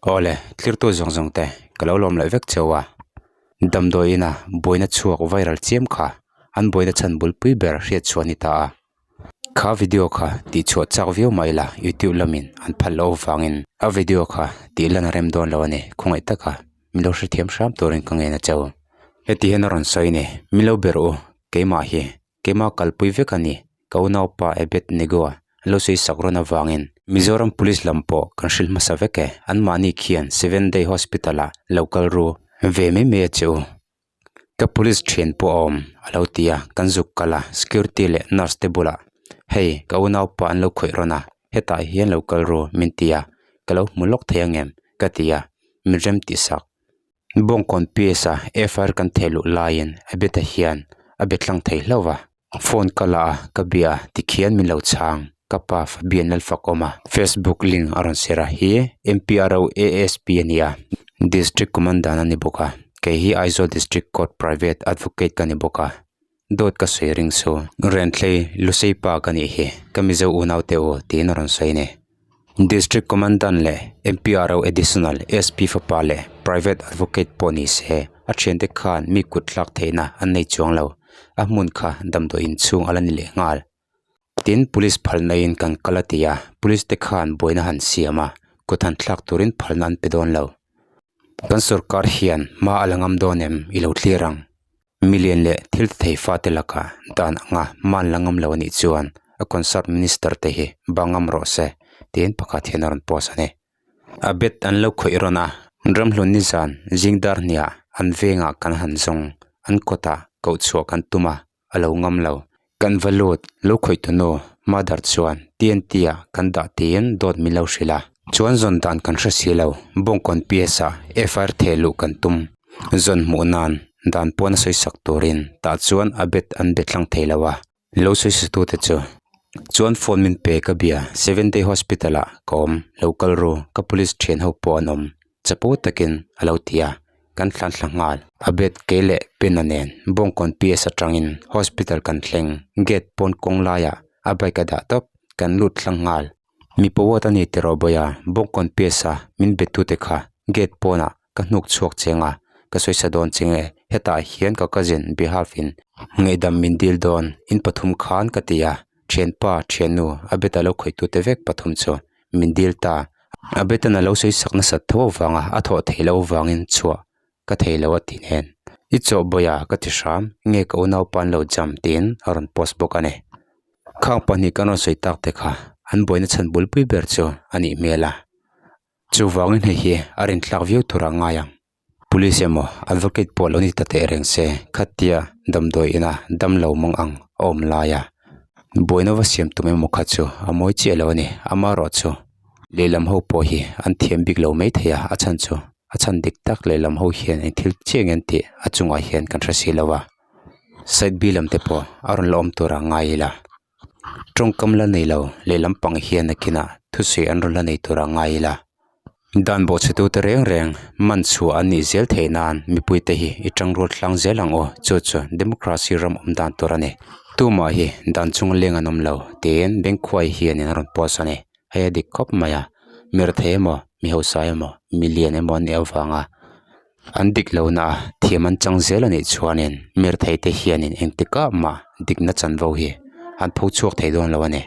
Awle, tlirtu zawng zawng te ka lo lawm leh vek cheu a. Damdawi ina buaina chhuak viral chiam kha an buaina chhan bulpui ber hriat chhuah a ni ta a. Kha video kha tih chhuah chak viau mah ila YouTube lamin an phal loh avangin a video kha tih lan a rem dawn lo a ni khawngaih taka min lo hrethiam hram turin ka ngen a cheu. Heti hian a rawn sawi ni, min lo ber u keimah hi Keimah kalpui vek a ni, ka unaupa Abednego-a lo sawi sak rawn avangin Mizoram Police lam pawh kan hrilh hmasa vek e, anmahni khian Seven Day Hospital-ah lo kal ru ve mai mai a che u. Ka police thian pawh a awm a lo ti a, kan zuk kal a, security leh nurse te bulah hei ka unaupa an lo khawih rawn a, hetah hian lo kal ru min ti a, ka lo hmu lawk thei ang em? ka ti a, min rem tih sak. Bawngkawn PS-a FIR kan theh luh laiin Abed-a hian a be tlang thei hlauh a, phone ka la a, ka bia a, tikhian min lo chhang, ka pa Fabian Lalfakawm a Facebook link a rawn share a, hi MPRO ASP a ni a, District Commandant a ni bawk a, kei hi Aizawl District Court Private Advocate ka ni bawk a, dawt ka sawi ring chu Renthlei Lusei pa ka nih hi, ka Mizo unaute u tiin a rawn sawi a ni. District Commandant leh MPRO Additional SP fapa leh Private Advocate pawh ni se, a thiante khan mi kut thlak theihna an nei chuang lo. A hmun kha damdawi inchhung a la ni leh nghal. Tin, Police phalna in kan kal a ti a, Police te khan buaina han siam a, kut han thlak turin phalna an pe dawn lo. Kan sorkar hian hma a la ngam dawn em i lo thlir ang. Milian leh thil ti thei fate lakah dan anga hman la ngam lo anih chuan a concert minister te hi bang ngam rawh se tiin pakhat hian a rawn post a ni. A bet an lo khawih rawn a, ramhlun nizan zingdar hniah an vengah kan han zawng, an kawtah koh chhuah kan tum a, a lo ngam lo. Kan va lut, lo khawih tu nu, mother chuan TNT ah kan dah tiin dawt min lo hrilh a. Chuan zawn dan kan hre si lo, Bawngkawn PS ah FIR theh luh kan tum. Zawn hmuh nan dan pawn a sawi sak turin tah chuan a bet an be tlang thei lo a, lo sawi sa tute chu. Chuan phone min pe ka bia, Seven Day Hospital ah ka awm, lo kal ru, ka police thian ho pawh an awm. Chapo takin a lo ti a, kan thlan thla nghal. A bed kei leh Pena nen Bawngkawn PS atangin hospital kan thleng, gate pawn kawng laiah a bike a dah tawp, kan lut thlang nghal. Mipa ward a ni tiraw Bawia, Bawngkawn PS a min be tute kha gate pawnah ka hnuk chhuak cheng a, ka sawisa dawn cheng e, hetah hian ka cousin behalf in ngaihdam min dil dawn, in pathum khan ka ti a, thianpa, thiannu, a bed a lo khawih tute vek pathum chu min dil ta. A betan a lo sawi sak nasat tho avanga a thawh theih loh avangin chhuah ka thei lo a ti nen. I chawh bawih a ka ti hram, nge ka unaupa an lo jam tiin a rawn post bawk a ni. Khang pahnih kan rawn sawi tak te kha an buaina chhan bulpui ber chu a nih hmel a. Chuvangin hei hi a rinthlak viau tur a ngai ang. Police emaw advocate pawh lo ni ta teh reng se khatia damdawi ina damlo mang ang a awm lai a buaina va siam tum emaw kha chu a mawi chiah lo a ni amaherawh chu lehlam ho pawh hi an thiam bik lo mai thei a a chhan chu a chhan dik tak lehlam ho hian eng thil chiah nge an tih a chungah hian kan hre si lo a side B lam te pawh a rawn la awm tur a ngai ila tawngkam la nei lo lehlam pang hian a kinah thusawi an rawn la nei tur a ngai ila. Dan bawhchhetute reng reng man chhuah an nih zel theih nan mipuite hi i tangrual tlang zel ang aw, chu chu democracy ram awm dan tur a ni. Tumah hi dan chunga leng an awm lo tiin Bengkhuai hianin a rawn post a ni. Hei a dik khawp mai a, mi rethei emaw, mi hausa emaw, mi lian emaw an nih avanga an dik lohna a thiam an chang zel a nih chuanin mi retheite hianin engtikah mah dikna chanvo hi an pho chhuak thei dawn lo a ni.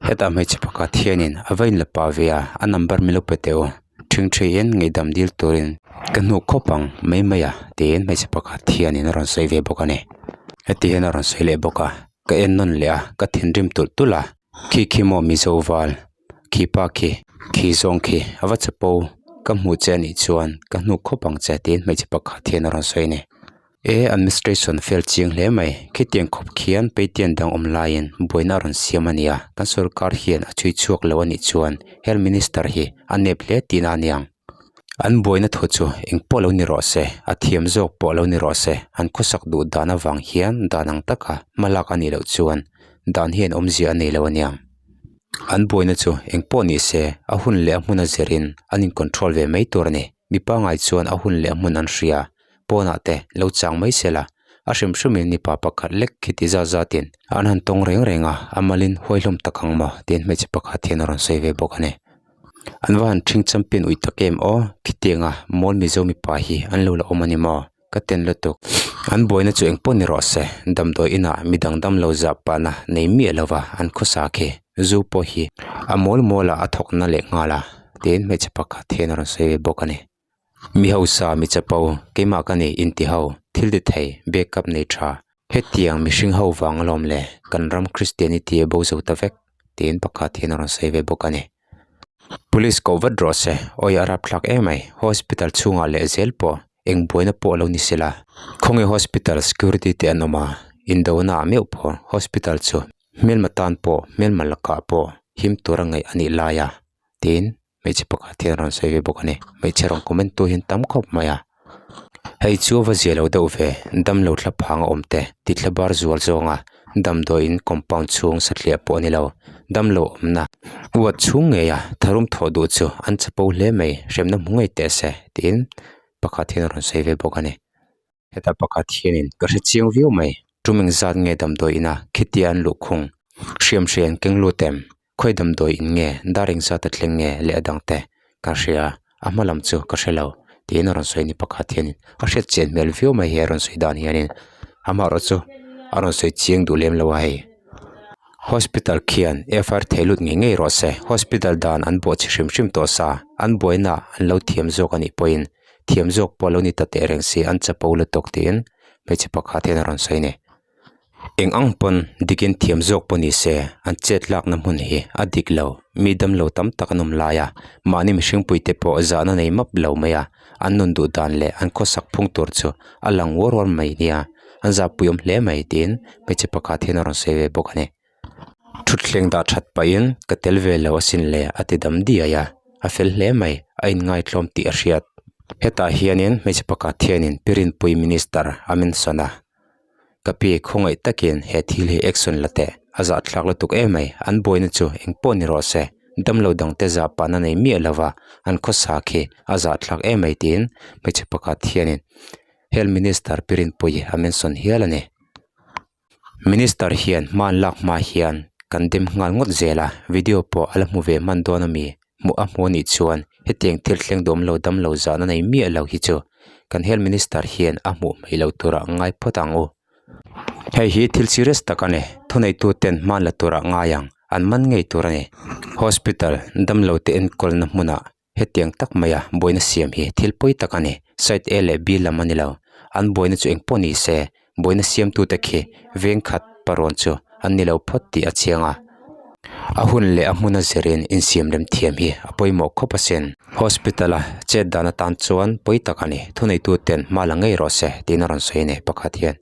Hetah hmeichhe pakhat hianin a va inla pah ve a a number min lo pe teh u ṭhingṭhiin ngaihdam dil turin ka hnuk khawp ang mai mai a tiin hmeichhe pakhat hianin a rawn sawi ve bawk a ni heti hian a rawn sawi leh bawk a ka en nawn leh a ka thinrim tulh tulh a khi khi maw mizo val khi pa khi khi zawng khi a va chapo ka hmuh che anih chuan ka hnuk khawp ang che tiin hmeichhe pakhat hian a rawn sawi a ni. E administration fel chiang hle mai khitiang khawp khian paitian dang awm laiin buaina a rawn siam a nia kan sorkar hian a chhui chhuak lo a nih chuan health minister hi a nep hle tihna a niang an buaina thu chu eng pawh lo ni rawh se a thiam zawk pawh lo ni rawh se an khawsak duh dan avang hian dan ang taka hma lak a nih loh chuan dan hian awmzia a nei lo a niang an buaina chu eng pawh ni se a hun leh a hmun a zirin an in control ve mai tur a ni mi pangngai chuan a hun leh a hmun an hria. Pawnah te lo chang mai se la, a hrim hrimin mipa pakhat lek khi ti zat zatin an han tawng reng reng a, a malin huai hlawm tak ang maw tiin hmeichhe pakhat hian a rawn sawi ve bawk a ni. An va han ṭhing champion ui tak em aw, khitianga mawl Mizo mipa hi an lo la awm a ni maw? Ka ten lutuk. An buaina chu engpawh ni rawh se, damdawi inah midang damlo zah pahna nei miah lova an khawsa khi zu pawh hi a mawl mawlah a thawkna leh nghal a, tiin hmeichhe pakhat hian a rawn sawi ve bawk a ni. Mi hausa, mi chapo, keimah ka ni inti ho, thil ti thei, backup nei tha, hetiang mihring ho vang alawm le, kan ram Christianity a bo zo ta vek, tiin pakhat hian a rawn sawi ve bawk a ni. Police koh vat rawh se, awi a rapthlak em mai, hospital chhungah leh zel pawh eng buaina pawh a lo ni sela, khawnge hospital security te an awm a, indona ah meuh pawh hospital chu hmelma tan pawh hmelma lakah pawh him tura ngaih a nih lai a, tiin hmeichhe pakhat hian a rawn sawi ve bawk a ni hmeichhe rawn comment tu hian tam khawp mai a hei chu a va zia lo deuh ve damlo thla phang a awm te ti thla bar zual zawnga damdawiin compound chhung satliah pawh a ni lo damlo awmna uat chhung ngei a tharum thawh duh chu an chapo hle mai hremna hmu ngei teh se tiin pakhat hian a rawn sawi ve bawk a ni. Heta pakhat hianin ka hre chiang viau mai. Tum engzat nge damdawi ina khitia an luh khung? Hriam hria an keng lut em? Khawi damdawi in nge? Dar engzat a thleng nge leh a dang te? Ka hria, a hma lam chu ka hre lo, tiin a rawn sawi ni pakhat hianin a hriat chian hmel viau mai he a rawn sawi dan hianin amaherawh chu a rawn sawi chiang duh lem lo a hei. Hospital khian FIR thei lut ngei ngei rawh se. Hospital dan an bawhchhe hrim hrim tawh sa, an buaina an lo thiam zawk a nih pawhin thiam zawk pawh a lo ni ta teh reng si an chapo lutuk tiin hmeichhe pakhat hian a rawn sawi a ni. Eng ang pawn dikin thiam zawk pawh ni se an chet lakna hmun hi a dik lo mi damlo tam tak an awm lai a mahni mihring puite pawh zahna nei map lo mai a an nun duh dan leh an khawsak phung tur chu a lang uar uar mai nia an zahpui awm hle mai tiin hmeichhe pakhat hian a rawn sawi ve bawk a ni. Thutthleng dah that pahin ka tel ve lo asin le a ti dam diai a, a fel hle mai, a inngaitlawm tih a hriat. Hetah hianin hmeichhe pakhat hianin Pirinpui Minister a mention a, Ka pi khawngaih takin he thil hi action la teh, a zahthlak lutuk em mai, an buaina chu engpawh ni rawh se, damlo dangte zah pahna nei miah lova an khawsa khi a zahthlak em mai tiin hmeichhe pakhat hianin Health Minister Pirinpui a mention hial a ni. Minister hian hma an lak hma hian kan dem nghal ngawt zel a video pawh a la hmu ve hman dawn ami hmuh a hmuh anih chuan hetiang thil thleng duam lo dam lo zahna nei miah lo hi chu kan health minister hian a hmuh hmaih loh turah ngai phawt ang u. Hei hi thil serious tak a ni thuneitu ten hma la turah ngai ang an man ngei tur a ni hospital damlo te enkawlna hmunah Hetiang tak maia buaina siam hi thil pawi tak a ni. Side A leh B lam a ni lo. An buaina chu engpawh ni se, buaina siamtute khi veng khat parawn chu an ni lo phawt tih a chiang a. A hun leh a hmuna zirin insiam rem thiam hi a pawimawh khawp asin. Hospital-a chet dan atan chuan pawi tak a ni. Thuneituten hma la ngei rawh se tiin a rawn sawi a ni pakhat hian.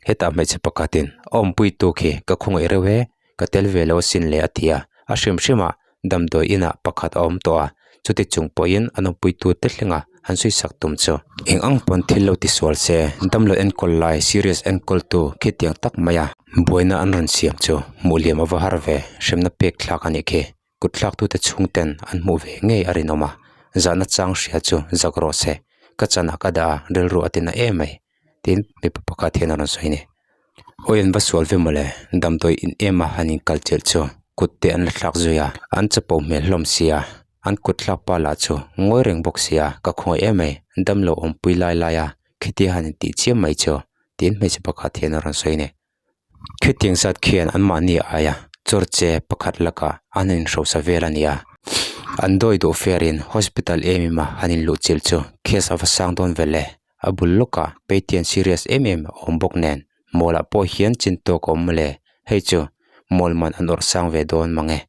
Hetah hmeichhe pakhatin a awmpuitu khi ka khawngaih reuh e, ka tel ve lo asin le a ti a, a hrim hrimah damdawi inah pakhat a awm tawh a, chuti chung pawhin an awmpuitu te thlenga an sawisak tum chu. Eng ang pawn thil lo tisual se, damlo enkawl lai serious enkawltu khitiang tak maia buaina an rawn siam chu hmuh liam a va har ve, hremna pek thlak a nih khi. Kut thlaktute chhungten an hmuh ve ngei a rinawm a, zahna chang hria chu zak rawh se, ka chanah ka dah a, rilru a tina em mai. Tin, mipa pakhat hian a rawn sawi a ni. Awi an va sual ve mawle, damdawi in em a han inkal chilh chu kut te an la thlak zui a, an chapo hmel hlawm sia, an kut thlak pa lah chu ngawi reng bawk sia, ka khawngaih em mai, damlo awmpui lai lai a, khitia han intih chiam mai chu, tiin hmeichhe pakhat hian a rawn sawi a ni. Khitiang zat khian anmahni aia chawr che pakhat lakah an inhrosa vel a ni a, an dawi duh ferin hospital em em a han inluh chilh chu case a va sang dawn vel e, a bul lawkah patient serious em em a awm bawk nen mall ah pawh hian chin tawk a awm mawle, hei chu mall man an awrh sang ve dawn mang e,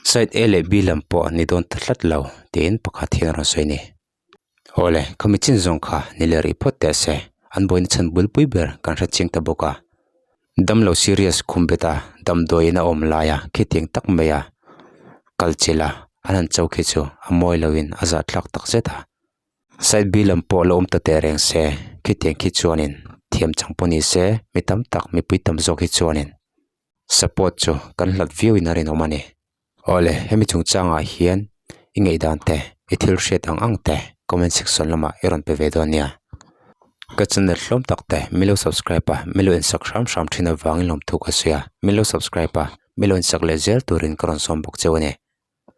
side A leh B lam pawh ni dawn ta tlat lo tiin pakhat hian a rawn sawi a ni. Awle, khami chin zawng kha ni leh rih phawt teh se, an buaina chhan bulpui ber kan hre chiang ta bawk a. Damlo serious khum bet a, damdawiin a awm lai a, khitiang tak mai a kal chilh a, an han cho khi chu a mawi loin a zahthlak tak zet a. Side B lam pawh la awm ta teh reng se, khitiang khi chuanin thiam chang pawh ni se, mi tam tak mipui tam zawk hi chuanin support chu kan hlat viauin a rinawm a ni. Awle, hemi chungchangah hian i ngaihdan te, i thil hriat ang ang te comment section lamah i rawn pe ve dawn nia. Ka channel hlawm tak te min lo subscribe a, min lo insak hram hram thin avangin lawmthu ka sawi a, min lo subscribe a, min lo insak leh zel turin ka rawn sawm bawk cheu a ni.